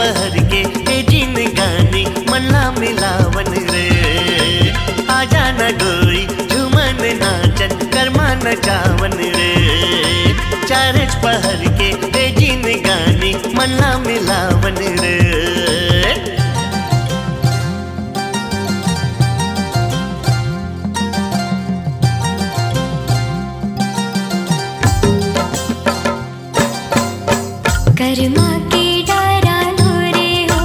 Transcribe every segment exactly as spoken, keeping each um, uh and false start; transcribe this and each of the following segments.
पहर के ए जिनगानी मन ला मिलावन रे। आजा न डोई झूमन नाचन करमा नचावन रे। चारेच पहर के ए जिनगानी मन ला मिलावन रे। करमा के डारा लो रे हो,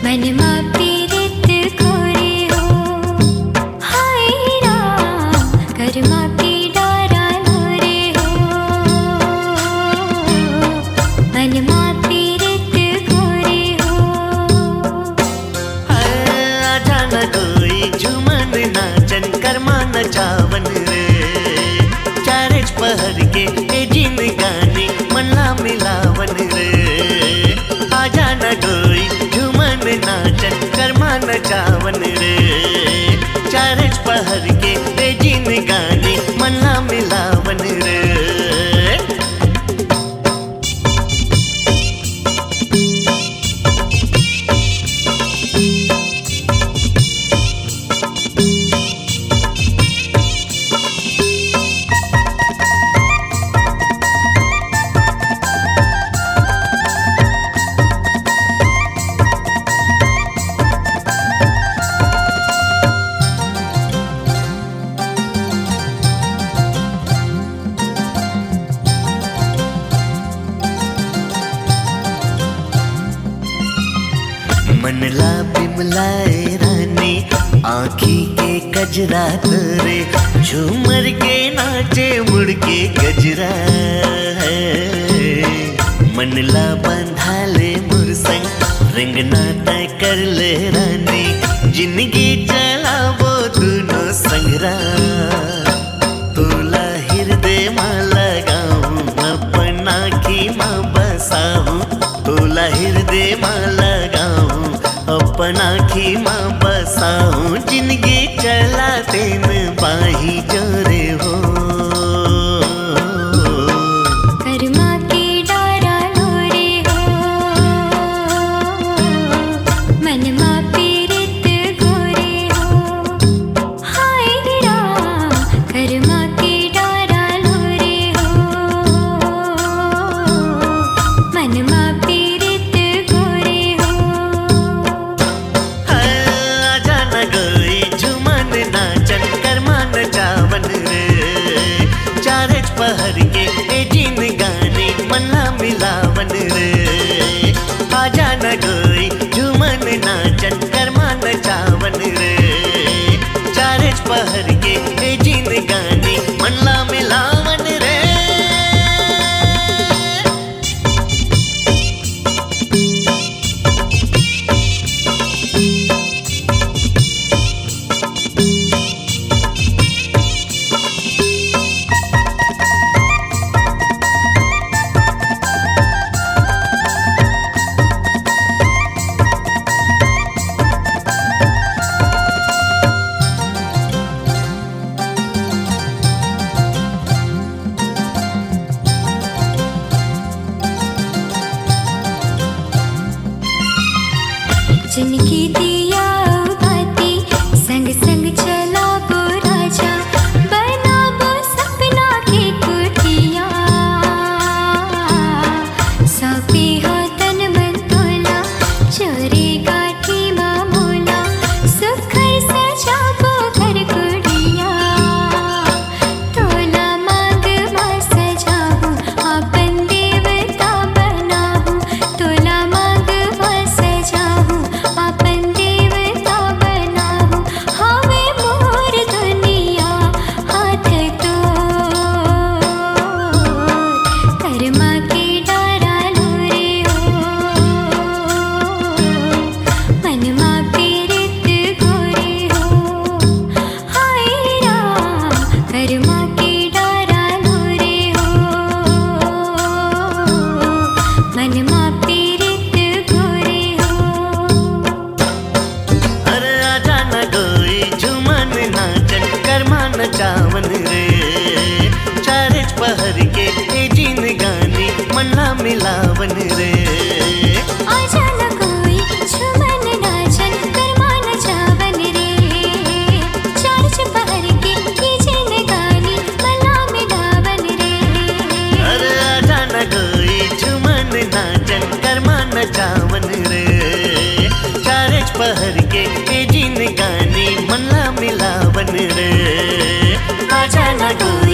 मनमा पीरित खोरे हो। हाय राम, करमा के डारा लो रे हो, मनमा पीरित खोरे हो। आजा न डोई झूमन नाचन करमा नचावन रे। चारेच पहर के ए जिनगानी मन ला मिलावन रे। आजा न डोई झूमन नाचन करमा नचावन रे। चारेच पहर के ए जिनगानी मन ला मिलावन रे। मन ला बिमलाए रानी, आँखी के कजरा तोरे, झूमर के नाचे मुड़ के गजरा है। मन ला बंधा ले मोर संग, रेंगना तय कर ले रानी, जिंदगी चलाबो दुनो संगरा। तोला हिरदे मा लगाहूँ, अपन आँखी मा बसाहूँ। तोला हिरदे मा लगाहूँ, अपन आँखी मा बसाहूँ। जिंदगी चला तेन बाही जोरे हो। करमा के डारा लो रे हो, मनमा पीरित खोरे हो। हाय राम, करमा के डारा लो रे हो, मनमा पीरित खोरे हो। आजा न गोरी झूमन नाचन करमा नचावन रे। चारेच पहर के ए जिनगानी मन ला मिलावन रे। आजा न गोरी झूमन नाचन करमा नचावन रे। चारेच पहर के ए जिनगानी मन ला मिलावन रे। मिलावन रे। आजा ना कोई झूमन नाचन करमा नचावन रे। चार चपहर के की जिंदगानी मला मिलावन रे। अरे आजा ना कोई झूमन नाचन करमा नचावन रे। चार चपहर के की जिंदगानी मला मिलावन रे। आजा ना कोई